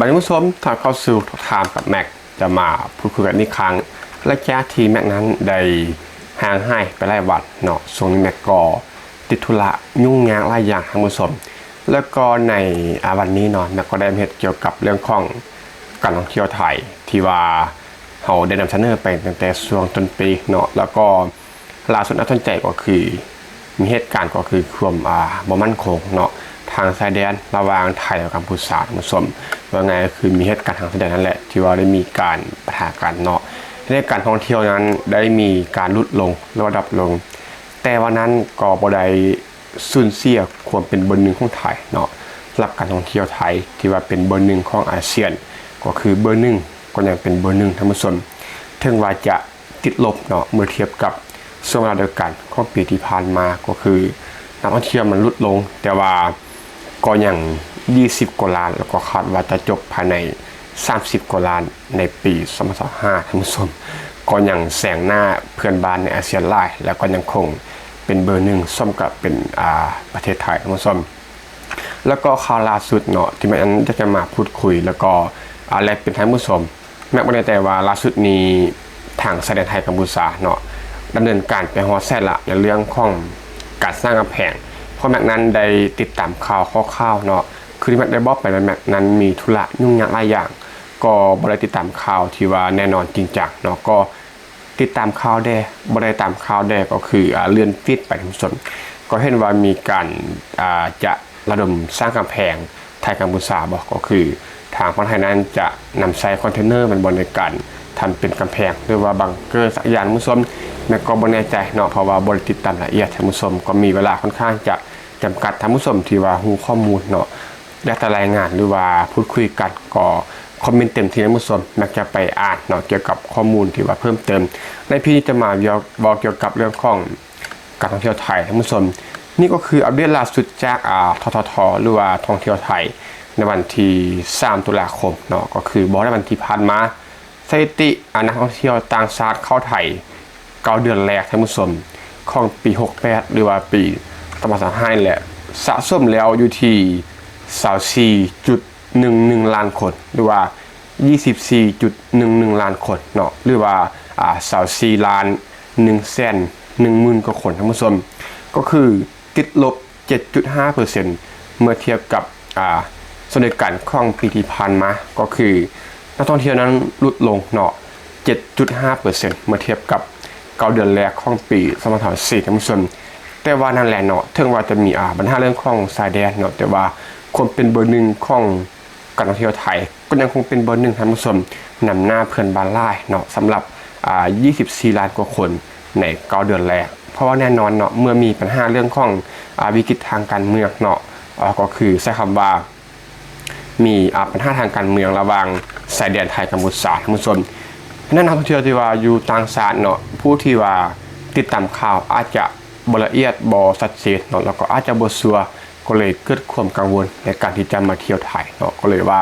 ບັດນີ້ທ່ານຜູ້ຊົມ ທ່ານເຂົ້າສູ່ Talk Time ກັບແມັກ ຈະມາພູດຄຸຍກັນອີກຄັ້ງ ຫຼັງຈາກທີ່ແມັກນັ້ນໄດ້ຫ່າງຫາຍໄປຫຼາຍວັນເນາະ. ຊ່ວງນີ້ແມັກກໍຕິດທຸລະຫຍຸ້ງຍາກຫຼາຍຢ່າງທ່ານຜູ້ຊົມ ແລ້ວກໍໃນ ອາ ວັນນີ້ເນາະ ແມັກກໍໄດ້ມາເຮັດກ່ຽວກັບເລື່ອງຂອງການທ່ອງທ່ຽວໄທ ທີ່ວ່າເຮົາໄດ້ນຳສະເໜີໄປຕັ້ງແຕ່ຊ່ວງຕົ້ນປີເນາະ ແລ້ວກໍ ລ່າສຸດໜ້າສົນໃຈກໍຄື ມີເຫດການກໍຄືຄວາມ ອາ ບໍ່ໝັ້ນຄົງເນາະ ທາງຊາຍແດນລະຫວ່າງໄທກັບກັມພູຊາທ່ານຜູ້ຊົມ. ເວົ້າງ່າຍກໍຄືມີເຫດການທາງຊາຍແດນນັ້ນແຫຼະ ທີ່ວ່າໄດ້ມີການປະທະກັນເນາະ ເຮັດໃຫ້ການທ່ອງທ່ຽວນັ້ນໄດ້ມີການຫຼຸດລົງ ຫຼືວ່າດຣອບລົງ ແຕ່ວ່ານັ້ນກໍບໍ່ໄດ້ສູນເສຍຄວາມເປັນເບີໜຶ່ງຂອງໄທເນາະ. ສຳລັບການທ່ອງທ່ຽວໄທທີ່ວ່າເປັນເບີໜຶ່ງຂອງອາຊຽນ ກໍຄືເບີໜຶ່ງ ກໍຍັງເປັນເບີໜຶ່ງທ່ານຜູ້ຊົມ ເຖິງວ່າຈະ ຕິດລົບເນາະ ເມື່ອທຽບກັບຊ່ວງເວລາດຽວກັນຂອງປີທີ່ຜ່ານມາ ກໍຄືນັກທ່ອງທ່ຽວມັນຫຼຸດລົງ ແຕ່ວ່າກໍຍັງ ຊາວກວ່າລ້ານ ແລ້ວກໍຄາດວ່າຈະຈົບພາຍໃນ ສາມສິບກວ່າລ້ານ ໃນປີ ສອງພັນຊາວຫ້າ ທ່ານຜູ້ຊົມ ກໍຍັງແຊງໜ້າເພື່ອນບ້ານໃນອາຊຽນຫຼາຍ ແລ້ວກໍຍັງຄົງເປັນເບີໜຶ່ງ ສົມກັບເປັນ ອາ ປະເທດໄທ ທ່ານຜູ້ຊົມ. ແລ້ວກໍຂ່າວລ່າສຸດເນາະ ທີ່ແມັກຢາກຈະມາພູດຄຸຍ ແລ້ວກໍ ອາ ແລກປ່ຽນທ່ານຜູ້ຊົມ ແມັກບໍ່ແນ່ໃຈວ່າລ່າສຸດນີ້ ທາງຊາຍແດນໄທກັມພູຊາເນາະ ດຳເນີນການໄປຮອດໃສລະ ໃນເລື່ອງຂອງການສ້າງກຳແພງ ເພາະແມັກນັ້ນໄດ້ຕິດຕາມຂ່າວຄ່າວໆເນາະ ຄືທີ່ແມັກໄດ້ບອກໄປວ່າ ແມັກນັ້ນມີທຸລະຫຍຸ້ງຍາກຫຼາຍຢ່າງ ກໍບໍ່ໄດ້ຕິດຕາມຂ່າວທີ່ວ່າແນ່ນອນຈິງຈັງເນາະ ກໍ ຕິດຕາມຂ່າວແດ່ ບໍ່ໄດ້ຕາມຂ່າວແດ່ ກໍຄື ອາ ເລື່ອນຟີດໄປທ່ານຜູ້ຊົມ ກໍເຫັນວ່າມີການ ອາ ຈະລະດົມສ້າງກຳແພງໄທກັມພູຊາບໍ ກໍຄືທາງຝັ່ງໄທນັ້ນຈະນຳໃຊ້ຄອນເທນເນີແມ່ນບໍ່ ໃນການທຳເປັນກຳແພງ ຫຼືວ່າບັງເກີສັກຢ່າງທ່ານຜູ້ຊົມ ແມັກກໍບໍ່ແນ່ໃຈເນາະ ເພາະວ່າບໍ່ໄດ້ຕິດຕາມລາຍລະອຽດ ທ່ານຜູ້ຊົມ ກໍມີເວລາຄ່ອນຂ້າງຈະຈຳກັດ ທ່ານຜູ້ຊົມທີ່ວ່າຮູ້ຂໍ້ມູນເນາະ ຢາກຈະລາຍງານ ຫຼືວ່າພູດຄຸຍກັນ ກໍຄອມເມັນເຕັມທີ່ທ່ານຜູ້ຊົມ ແມັກຈະໄປອ່ານເນາະ ກ່ຽວກັບຂໍ້ມູນທີ່ວ່າເພີ່ມເຕີມ. ໃນພີນີ້ຈະມາເວົ້າ ເວົ້າກ່ຽວກັບເລື່ອງຂອງການທ່ອງທ່ຽວໄທທ່ານຜູ້ຊົມ ນີ້ກໍຄືອັບເດດລ່າສຸດຈາກ ອາ ທທທ ຫຼືວ່າທ່ອງທ່ຽວໄທ ໃນວັນທີ ສາມ ຕຸລາຄົມເນາະ ກໍຄືບໍ່ໄດ້ວັນທີ່ຜ່ານມາ ສະຖິຕິ ອາ ນັກທ່ອງທ່ຽວຕ່າງຊາດເຂົ້າໄທ ເກົ້າເດືອນແລກທ່ານຜູ້ຊົມ ຂອງປີ ຫົກແປດ ຫຼືວ່າປີ ສອງພັນຊາວຫ້າ ແຫຼະ ສະສົມແລ້ວຢູ່ທີ່ ຊາວສີ່ຈຸດໜຶ່ງໜຶ່ງລ້ານຄົນ ຫຼືວ່າ ຊາວສີ່ຈຸດໜຶ່ງໜຶ່ງລ້ານຄົນເນາະ ຫຼືວ່າ ອາ ຊາວສີ່ລ້ານໜຶ່ງແສນໜຶ່ງໝື່ນກວ່າຄົນທ່ານຜູ້ຊົມ ກໍຄືຕິດລົບ ເຈັດຈຸດຫ້າເປີເຊັນ ເມື່ອທຽບກັບ ອາ ສະເດັດການຂອງປີທີ່ຜ່ານມາ ກໍຄືນັກທ່ອງທ່ຽວນັ້ນຫຼຸດລົງເນາະ ເຈັດຈຸດຫ້າເປີເຊັນ ເມື່ອທຽບກັບເກົ້າເດືອນແລກຂອງປີ ສອງພັນຊາວສີ່ ທ່ານຜູ້ຊົມ. ແຕ່ວ່ານັ້ນແຫຼະເນາະ ເຖິງວ່າຈະມີ ອາ ບັນຫາເລື່ອງຂອງຊາຍແດນເນາະ ແຕ່ວ່າຄວາມເປັນເບີໜຶ່ງຂອງການທ່ອງທ່ຽວໄທ ກໍຍັງຄົງເປັນເບີໜຶ່ງທ່ານຜູ້ຊົມ ນຳໜ້າເພື່ອນບ້ານຫຼາຍເນາະ ສຳລັບ ອາ ຊາວສີ່ລ້ານກວ່າຄົນໃນເກົ້າເດືອນແລກ. ເພາະວ່າແນ່ນອນເນາະ ເມື່ອມີບັນຫາເລື່ອງຂອງ ອາ ວິກິດທາງການເມືອງເນາະ ອາ ກໍຄືໃຊ້ຄຳວ່າ ມີ ອາ ບັນຫາທາງການເມືອງລະຫວ່າງຊາຍແດນໄທກັມພູຊາທ່ານຜູ້ຊົມ. ສະນັ້ນນັກທ່ອງທ່ຽວທີ່ວ່າຢູ່ຕ່າງຊາດເນາະ ຜູ້ທີ່ວ່າຕິດຕາມຂ່າວອາດຈະບໍ່ລະອຽດ ບໍ່ຊັດເຈນເນາະ ແລ້ວກໍອາດຈະບໍ່ຊົ່ວ ກໍເລີຍເກີດຄວາມກັງວົນໃນການທີ່ຈະມາທ່ຽວໄທເນາະ ກໍເລີຍວ່າ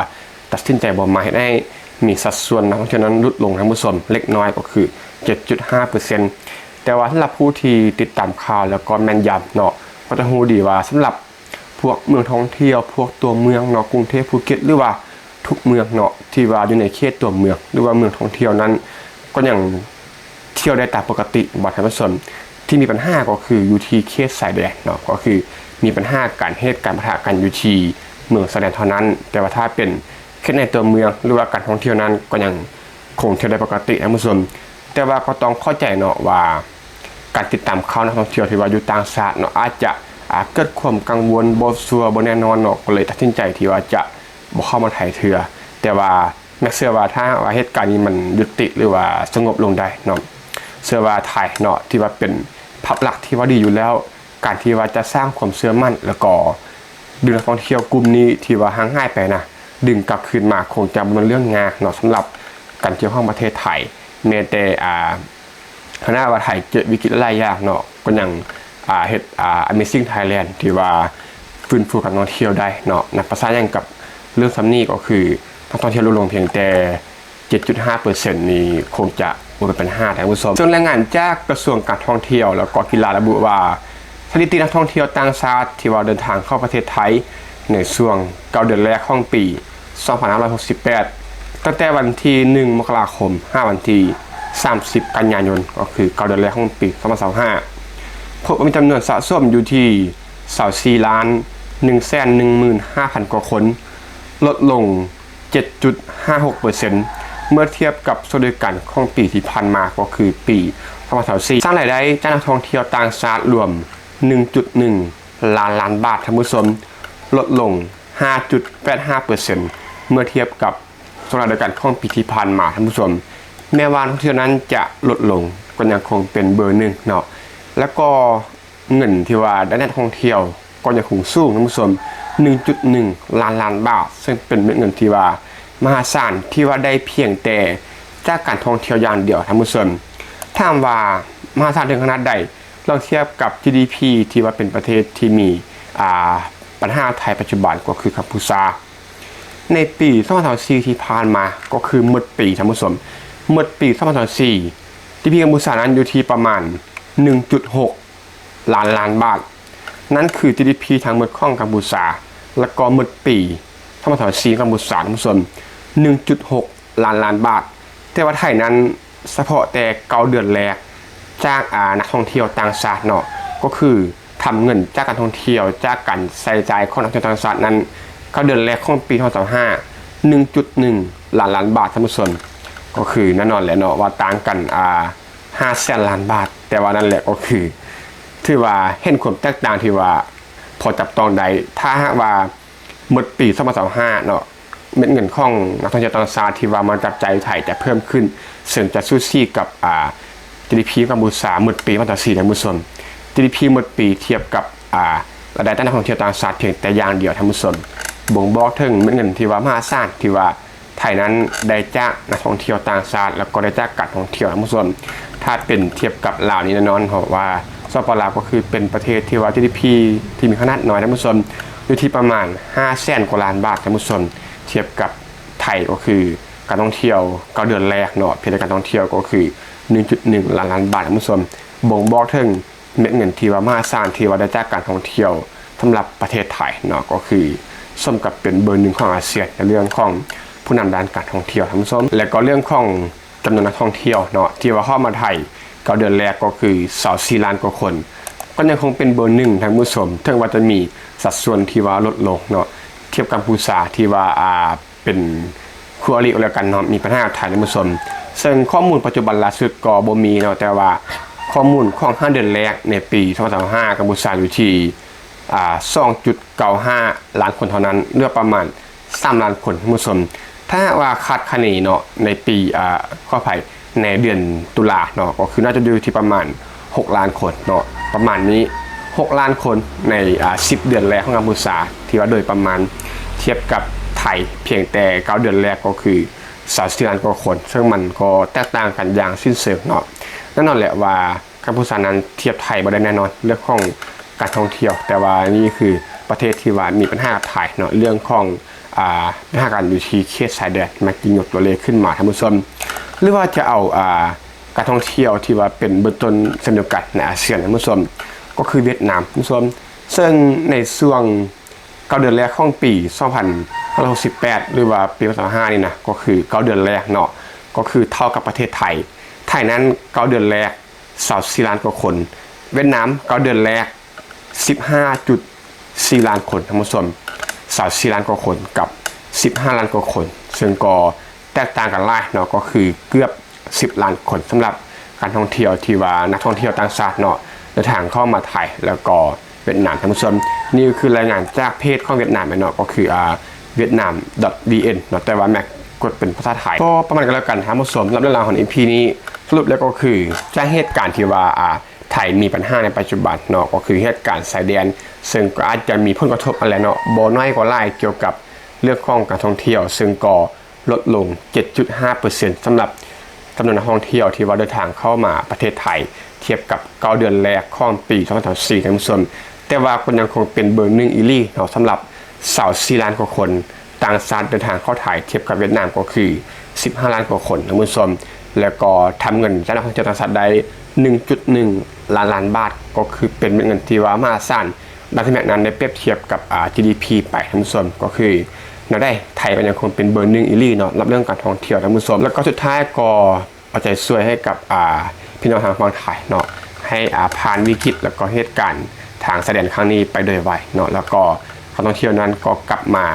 ຕັດສິນໃຈບໍ່ມາ ເຮັດໃຫ້ມີສັດສ່ວນນັກທ່ອງທ່ຽວນັ້ນຫຼຸດລົງທ່ານຜູ້ຊົມ ເລັກນ້ອຍກໍຄື ເຈັດຈຸດຫ້າເປີເຊັນ. ແຕ່ວ່າສຳລັບຜູ້ທີ່ຕິດຕາມຂ່າວ ແລ້ວກໍແມ່ນຢຳເນາະ ກໍຈະຮູ້ດີວ່າສຳລັບ ພວກເມືອງທ່ອງທ່ຽວ ພວກຕົວເມືອງເນາະ ກຸງເທບ ພູເກັດ ຫຼືວ່າທຸກເມືອງເນາະ ທີ່ວ່າຢູ່ໃນເຂດຕົວເມືອງ ຫຼືວ່າເມືອງທ່ອງທ່ຽວນັ້ນ ກໍຍັງທ່ຽວໄດ້ຕາມປົກກະຕິບໍ່ທ່ານຜູ້ຊົມ. ທີ່ມີບັນຫາກໍຄືຢູ່ທີ່ເຂດຊາຍແດນເນາະ ກໍຄືມີບັນຫາການ ເຫດການປະທະກັນຢູ່ທີ່ເມືອງຊາຍແດນເທົ່ານັ້ນ. ແຕ່ວ່າຖ້າເປັນເຂດໃນຕົວເມືອງ ຫຼືວ່າການທ່ອງທ່ຽວນັ້ນ ກໍຍັງຄົງທ່ຽວໄດ້ປົກກະຕິທ່ານຜູ້ຊົມ. ແຕ່ວ່າກໍຕ້ອງເຂົ້າໃຈເນາະວ່າ ການຕິດຕາມຂ່າວນັກທ່ອງທ່ຽວທີ່ວ່າຢູ່ຕ່າງຊາດເນາະ ອາດຈະ ອາ ເກີດຄວາມກັງວົນ ບໍ່ຊົ່ວ ບໍ່ແນ່ນອນເນາະ ກໍເລີຍຕັດສິນໃຈທີ່ວ່າຈະບໍ່ເຂົ້າມາໄທເທື່ອ. ແຕ່ວ່າແມັກເຊື່ອວ່າ ຖ້າຫາກວ່າເຫດການນີ້ມັນຍຸຕິ ຫຼືວ່າສະຫງົບລົງໄດ້ເນາະ ເຊື່ອວ່າໄທເນາະ ທີ່ວ່າເປັນພາບລັກທີ່ວ່າດີຢູ່ແລ້ວ ການທີ່ວ່າຈະສ້າງຄວາມເຊື່ອໝັ້ນ ແລ້ວກໍດຶງນັກທ່ອງທ່ຽວກຸ່ມນີ້ທີ່ວ່າຫ່າງຫາຍໄປນະ ດຶງກັບຄືນມາ ຄົງຈະບໍ່ແມ່ນເລື່ອງຍາກເນາະ ສຳລັບການທ່ຽວຂອງປະເທດໄທ. ແມ້ແຕ່ ອາ ຂະໜາດວ່າໄທເຈີວິກິດຫຼາຍໆຢ່າງເນາະ ກໍຍັງ ອາ ເຮັດ ອາ Amazing Thailand ທີ່ວ່າຟື້ນຟູການທ່ອງທ່ຽວໄດ້ເນາະ. ນັບປະສາຫຍັງກັບເລື່ອງສ່ຳນີ້ ກໍຄືນັກທ່ອງທ່ຽວຫຼຸດລົງພຽງແຕ່ ເຈັດຈຸດຫ້າເປີເຊັນນີ້ ຄົງຈະບໍ່ເປັນບັນຫາທ່ານຜູ້ຊົມ. ເຊິ່ງລາຍງານຈາກກະຊວງການທ່ອງທ່ຽວ ແລ້ວກໍກິລາລະບຸວ່າ ສະຖິຕິນັກທ່ອງທ່ຽວຕ່າງຊາດທີ່ວ່າເດີນທາງເຂົ້າປະເທດໄທ ໃນຊ່ວງເກົ້າເດືອນແລກຂອງປີ ສອງພັນຫ້າຮ້ອຍຫົກສິບແປດ ຕັ້ງແຕ່ວັນທີໜຶ່ງ ມົກກະລາຄົມ ຫາວັນທີສາມສິບ ກັນຍາຍົນ ກໍຄືເກົ້າເດືອນແລກຂອງປີສອງພັນຊາວຫ້າ ພົບວ່າມີຈຳນວນສະສົມຢູ່ທີ່ຊາວສີ່ລ້ານໜຶ່ງແສນໜຶ່ງໝື່ນຫ້າພັນກວ່າຄົນ, ລົດລົງເຈັດຈຸດຫ້າຫົກເປີເຊັນ ເມື່ອທຽບກັບຊ່ວງດຽວກັນຂອງປີທີ່ຜ່ານມາ ກໍຄືປີສອງພັນຊາວສີ່. ສ້າງລາຍໄດ້ຈາກນັກທ່ອງທ່ຽວຕ່າງຊາດລວມໜຶ່ງຈຸດໜຶ່ງລ້ານລ້ານບາດ, ທ່ານຜູ້ຊົມ, ລົດລົງຫ້າຈຸດແປດຫ້າເປີເຊັນ ເມື່ອທຽບກັບຊ່ວງລະດູການຂອງປີທີ່ຜ່ານມາ, ທ່ານຜູ້ຊົມ. ແມ້ວ່ານັກທ່ອງທ່ຽວນັ້ນຈະລົດລົງ, ກໍຍັງຄົງເປັນເບີໜຶ່ງເນາະ. ແລ້ວກໍເງິນທີ່ວ່າໄດ້ນັກທ່ອງທ່ຽວກໍຍັງຄົງສູງ, ທ່ານຜູ້ຊົມ, ໜຶ່ງຈຸດໜຶ່ງລ້ານລ້ານບາດ, ເຊິ່ງເປັນເມັດເງິນທີ່ວ່າມະຫາສານ, ທີ່ວ່າໄດ້ພຽງແຕ່ຈາກການທ່ອງທ່ຽວຢ່າງດຽວ, ທ່ານຜູ້ຊົມ. ຖາມວ່າມະຫາສານເຖິງຂະໜາດໃດ? ລອງທຽບກັບ ຈີ ດີ ພີ ທີ່ວ່າເປັນປະເທດທີ່ມີ, ອ່າ, ບັນຫາໃນປັດຈຸບັນ ກໍຄືກັມພູຊາ. ໃນປີສອງພັນຊາວສີ່ທີ່ຜ່ານມາ ກໍຄືໝົດປີ, ທ່ານຜູ້ຊົມ, ໝົດປີສອງພັນຊາວສີ່ ຈີ ດີ ພີ ກັມພູຊານັ້ນຢູ່ທີ່ປະມານໜຶ່ງຈຸດຫົກລ້ານລ້ານບາດ. ນັ້ນຄື ຈີ ດີ ພີ ທັງໝົດຂອງກັມພູຊາ, ແລ້ວກໍໝົດປີສອງພັນຊາວສີ່ ກັມພູຊາ, ທ່ານຜູ້ຊົມ, ໜຶ່ງຈຸດຫົກລ້ານລ້ານບາດ. ແຕ່ວ່າໄທນັ້ນ ສະເພາະແຕ່ເກົ້າເດືອນແລກ ຈາກ, ອາ, ນັກທ່ອງທ່ຽວຕ່າງຊາດເນາະ, ກໍຄືທຳເງິນຈາກການທ່ອງທ່ຽວ, ຈາກການໃຊ້ຈ່າຍຂອງນັກທ່ອງທ່ຽວຕ່າງຊາດນັ້ນ, ເກົ້າເດືອນແລກຂອງປີສອງພັນຊາວຫ້າ ໜຶ່ງຈຸດໜຶ່ງລ້ານລ້ານບາດ, ທ່ານຜູ້ຊົມ. ກໍຄືແນ່ນອນແຫຼະເນາະ ວ່າຕ່າງກັນ, ອາ, ຫ້າແສນລ້ານບາດ. ແຕ່ວ່ານັ້ນແຫຼະ ກໍຄືຖືວ່າເຫັນຄວາມແຕກຕ່າງທີ່ວ່າພໍຈັບຕ້ອງໄດ້. ຖ້າຫາກວ່າໝົດປີສອງພັນຊາວຫ້າເນາະ, ເມັດເງິນຂອງນັກທ່ອງທ່ຽວຕ່າງຊາດທີ່ວ່າມາຈັບຈ່າຍຢູ່ໄທຈະເພີ່ມຂຶ້ນ, ເຊິ່ງຈະສູສີກັບ, ອາ, ຈີ ດີ ພີ ຂອງກັມພູຊາໝົດປີສອງພັນຊາວສີ່, ທ່ານຜູ້ຊົມ. ຈີ ດີ ພີ ໝົດປີທຽບກັບ, ອາ, ລາຍໄດ້ຈາກນັກທ່ອງທ່ຽວຕ່າງຊາດພຽງແຕ່ຢ່າງດຽວ, ທ່ານຜູ້ຊົມ, ບົ່ງບອກເຖິງເມັດເງິນທີ່ວ່າມະຫາສານ ທີ່ວ່າໄທນັ້ນໄດ້ຈາກນັກທ່ອງທ່ຽວຕ່າງຊາດ ແລ້ວກໍໄດ້ຈາກການທ່ອງທ່ຽວ, ທ່ານຜູ້ຊົມ. ຖ້າເປັນທຽບກັບລາວນີ້ແນ່ນອນ, ເພາະວ່າ ສປປ ລາວ ກໍຄືເປັນປະເທດທີ່ວ່າ ຈີ ດີ ພີ ທີ່ມີຂະໜາດນ້ອຍ, ທ່ານຜູ້ຊົມ, ຢູ່ທີ່ປະມານຫ້າແສນກວ່າລ້ານບາດ, ທ່ານຜູ້ຊົມ, ທຽບກັບໄທ ກໍຄືການທ່ອງທ່ຽວເກົ້າເດືອນແລກເນາະ, ພຽງແຕ່ການທ່ອງທ່ຽວກໍຄືໜຶ່ງຈຸດໜຶ່ງລ້ານລ້ານບາດ, ທ່ານຜູ້ຊົມ, ບົ່ງບອກເຖິງເມັດເງິນທີ່ວ່າມະຫາສານທີ່ວ່າໄດ້ຈາກການທ່ອງທ່ຽວສຳລັບປະເທດໄທເນາະ, ກໍຄືສົມກັບເປັນເບີໜຶ່ງຂອງອາຊຽນໃນເລື່ອງຂອງຜູ້ນຳດ້ານການທ່ອງທ່ຽວ, ທ່ານຜູ້ຊົມ. ແລະກໍເລື່ອງຂອງ ຈຳນວນນັກທ່ອງທ່ຽວເນາະ ທີ່ວ່າເຂົ້າມາໄທເກົ້າເດືອນແລກ ກໍຄືຊາວສີ່ລ້ານກວ່າຄົນ, ກໍຍັງຄົງເປັນເບີໜຶ່ງ, ທ່ານຜູ້ຊົມ, ເຖິງວ່າຈະມີສັດສ່ວນທີ່ວ່າລົດລົງເນາະ ທຽບກັບກັມພູຊາ ທີ່ວ່າ, ອາ, ເປັນຄູ່ອາລິແລ້ວກັນເນາະ, ມີບັນຫາກັບໄທ, ທ່ານຜູ້ຊົມ. ເຊິ່ງຂໍ້ມູນປັດຈຸບັນລ່າສຸດກໍບໍ່ມີເນາະ, ແຕ່ວ່າຂໍ້ມູນຂອງຫ້າເດືອນແລກໃນປີສອງພັນຊາວຫ້າ ກັມພູຊາຢູ່ທີ່, ອາ, ສອງຈຸດເກົ້າຫ້າລ້ານຄົນເທົ່ານັ້ນ, ເຫຼືອປະມານ ສາມລ້ານຄົນ, ທ່ານຜູ້ຊົມ. ຖ້າຫາກວ່າຄາດຄະເນເນາະ ໃນປີ, ອາ, ຂໍອະໄພ, ໃນເດືອນຕຸລາເນາະ, ກໍຄືໜ້າຈະຢູ່ທີ່ປະມານຫົກລ້ານຄົນເນາະ, ປະມານນີ້ ຫົກລ້ານຄົນໃນ, ອາ, ສິບເດືອນແລກຂອງກັມພູຊາ, ທີ່ວ່າໂດຍປະມານທຽບກັບໄທພຽງແຕ່ເກົ້າເດືອນແລກ ກໍຄືຊາວສີ່ລ້ານກວ່າຄົນ, ເຊິ່ງມັນກໍແຕກຕ່າງກັນຢ່າງສິ້ນເຊີງເນາະ. ແນ່ນອນແຫຼະວ່າ ກັມພູຊານັ້ນທຽບໄທບໍ່ໄດ້ແນ່ນອນເລື່ອງຂອງການທ່ອງທ່ຽວ, ແຕ່ວ່ານີ້ຄືປະເທດທີ່ວ່າມີບັນຫາກັບໄທເນາະ, ເລື່ອງຂອງ, ອາ, ບັນຫາການຢູ່ທີ່ເຂດຊາຍແດນ, ມັນຈຶ່ງຍົກຕົວເລກຂຶ້ນມາ, ທ່ານຜູ້ຊົມ. ຫຼືວ່າຈະເອົາ, ອາ, ການທ່ອງທ່ຽວທີ່ວ່າເປັນເບື້ອງຕົ້ນເຊັ່ນດຽວກັນໃນອາຊຽນ, ທ່ານຜູ້ຊົມ, ກໍຄືຫວຽດນາມ, ທ່ານຜູ້ຊົມ. ເຊິ່ງໃນຊ່ວງເກົ້າເດືອນແລກຂອງປີສອງພັນຫ້າຮ້ອຍຫົກສິບແປດ ຫຼືວ່າປີສອງພັນຊາວຫ້ານີ້ນະ, ກໍຄືເກົ້າເດືອນແລກເນາະ, ກໍຄືເທົ່າກັບປະເທດໄທ. ໄທນັ້ນເກົ້າເດືອນແລກ ຊາວສີ່ລ້ານກວ່າຄົນ, ຫວຽດນາມເກົ້າເດືອນແລກ ສິບຫ້າຈຸດສີ່ລ້ານຄົນ, ທ່ານຜູ້ຊົມ, ຊາວສີ່ລ້ານກວ່າຄົນກັບສິບຫ້າລ້ານກວ່າຄົນ, ເຊິ່ງກໍແຕກຕ່າງກັນຫຼາຍເນາະ, ກໍຄືເກືອບສິບລ້ານຄົນ ສຳລັບການທ່ອງທ່ຽວທີ່ວ່ານັກທ່ອງທ່ຽວຕ່າງຊາດເນາະ ເດີນທາງເຂົ້າມາໄທ ແລ້ວກໍຫວຽດນາມ, ທ່ານຜູ້ຊົມ. ນີ້ກໍຄືລາຍງານຈາກເພຈຂອງຫວຽດນາມເນາະ, ກໍຄື, ອາ, ຫວຽດນາມ ດອດ ບີເອັນ ເນາະ, ແຕ່ວ່າແມັກກົດເປັນພາສາໄທ. ກໍປະມານກັນແລ້ວກັນ, ທ່ານຜູ້ຊົມ, ສຳລັບເລື່ອງລາວຂອງ ອີ ພີ ນີ້ ສະຫຼຸບແລ້ວກໍຄືຈາກເຫດການທີ່ວ່າ, ອາ, ໄທມີບັນຫາໃນປັດຈຸບັນເນາະ, ກໍຄືເຫດການຊາຍແດນ, ເຊິ່ງກໍອາດຈະມີຜົນກະທົບຫັ້ນແຫຼະເນາະ, ບໍ່ໜ້ອຍກໍຫຼາຍ, ກ່ຽວກັບເລື່ອງຂອງການທ່ອງທ່ຽວ, ເຊິ່ງກໍລົດລົງເຈັດຈຸດຫ້າເປີເຊັນ ສຳລັບຈຳນວນນັກທ່ອງທ່ຽວທີ່ວ່າເດີນທາງເຂົ້າມາປະເທດໄທ ທຽບກັບເກົ້າເດືອນແລກຂອງປີສອງພັນຊາວສີ່, ທ່ານຜູ້ຊົມ. ແຕ່ວ່າກໍຍັງຄົງເປັນເບີໜຶ່ງອີ່ຫຼີເນາະ, ສຳລັບຊາວສີ່ລ້ານກວ່າຄົນ ຕ່າງຊາດເດີນທາງເຂົ້າໄທ, ທຽບກັບຫວຽດນາມກໍຄືສິບຫ້າລ້ານກວ່າຄົນ, ທ່ານຜູ້ຊົມ. ແລ້ວກໍທຳເງິນຈາກນັກທ່ອງທ່ຽວຕ່າງຊາດໄດ້ໜຶ່ງຈຸດໜຶ່ງລ້ານລ້ານບາດ, ກໍຄືເປັນເມັດເງິນທີ່ວ່າມະຫາສານ. ດັງນັ້ນແມ່ນໄດ້ປຽບທຽບກັບ, ອາ, ຈີ ດີ ພີ ໄປ, ທ່ານຜູ້ຊົມ, ກໍຄື ແນວໃດ ໄທກໍຍັງຄົງເປັນເບີໜຶ່ງອີ່ຫຼີເນາະ ສຳລັບເລື່ອງການທ່ອງທ່ຽວ ທ່ານຜູ້ຊົມ. ແລ້ວກໍສຸດທ້າຍກໍເອົາໃຈຊ່ວຍໃຫ້ກັບ ອ່າ ພີ່ນ້ອງທາງຝັ່ງໄທເນາະ ໃຫ້ ອ່າ ຜ່ານວິກິດ ແລ້ວກໍເຫດການທາງຊາຍແດນຄັ້ງນີ້ໄປໂດຍໄວເນາະ ແລ້ວກໍການທ່ອງທ່ຽວນັ້ນກໍກັບມາ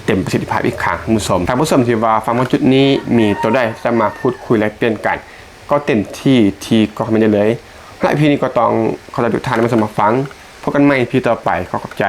ເຕັມປະສິດທິພາບອີກຄັ້ງ ທ່ານຜູ້ຊົມ. ທ່ານຜູ້ຊົມທີ່ວ່າຟັງມາຈຸດນີ້ ມີຕົວໃດທີ່ຈະມາພູດຄຸຍແລກປ່ຽນກັນ ກໍເຕັມທີ່ທີ່ຄອມເມັນໄດ້ເລີຍ. ສຳລັບອີພີນີ້ກໍຕ້ອງຂອບໃຈທຸກທ່ານທີ່ມາຊົມມາຟັງ. ພົບກັນໃໝ່ອີພີຕໍ່ໄປ. ຂໍຂອບໃຈ.